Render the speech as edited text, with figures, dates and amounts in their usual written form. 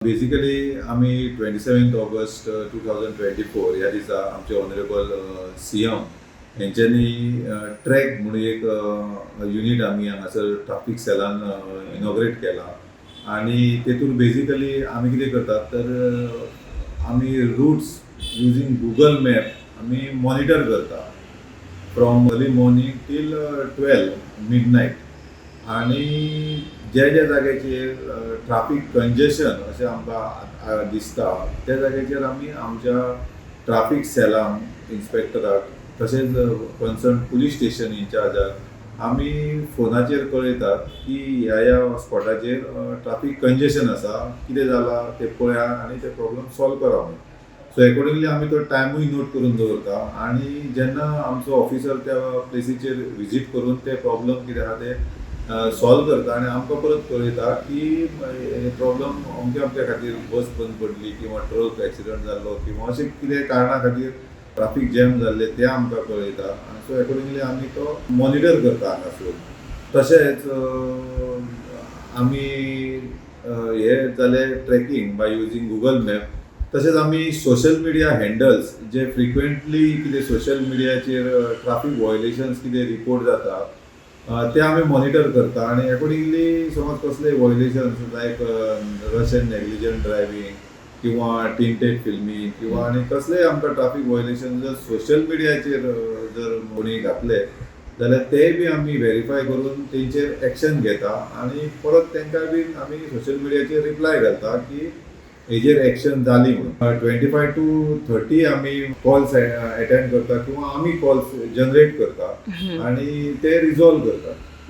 Basically आमी 27th August 2024 ह्या दिसा आमचे ऑनरेबल सीएम हेंच्यांनी ट्रॅक म्हणून एक युनीट आमी हांगासर ट्राफीक सेलान इनॉग्रेट केला आनी तेतून बेसिकली आमी कितें करतात तर आमी रुट्स युजींग गुगल मॅप आमी मॉनिटर करता from early morning till 12 midnight आणि जे ज्या जाग्याचेर ट्राफीक कंजेशन अशें आमकां दिसता, त्या जाग्याचेर आमी आमच्या ट्राफीक सेलांक, इन्स्पेक्टराक, तशेंच कन्सर्न पुलीस स्टेशन इन्चार्जाक आमी फोनाचेर कळयतात की ह्या ह्या स्पॉटाचेर ट्राफीक कंजेशन आसा, कितें जालां तें पळया आनी ते प्रॉब्लम सॉल्व करा म्हणून. सो एकॉर्डिंगली आमी तो टायमूय नोट करून दवरता आनी जेन्ना आमचो ऑफिसर त्या प्लेसीचेर विजीट करून ते प्रॉब्लम कितें आहा ते सॉल्व करता आनी आमकां परत कळयता की हे प्रॉब्लम अमक्या अमक्या खातीर, बस बंद पडली किंवा ट्रक एक्सिडंट जाल्लो किंवा अशें कितें कारणा खातीर ट्राफीक जॅम जाल्लें, तें आमकां कळयता आनी सो एकॉर्डिंगली आमी तो मॉनिटर करता हांगासून. तशेंच आमी हे जालें tracking by using Google Map. तशेंच आमी सोशल मिडिया हँडल्स जे फ्रिक्वेंटली कितें सोशल मिडियाचेर ट्राफीक वॉयलेशन्स कितें रिपोर्ट जाता, ते आमी मॉनिटर करता आनी एकॉर्डिंगली समज कसले violations like rash and negligent driving किंवा टिंटेड फिल्मी किंवा आनी कसलेय आमकां ट्राफीक वॉयलेशन जर सोशल मिडियाचेर जर कोणी घातले जाल्यार तेय बी आमी व्हेरीफाय करून तेंचेर एक्शन घेता आनी परत तांकां बी आमी सोशल मिडियाचेर रिप्लाय घालता की हेजेर एक्शन जाली म्हणून. 25 टू 30 आमी कॉल्स एटेंड करता किंवा आमी कॉल्स जनरेट करता आनी ते रिजॉल्व करता.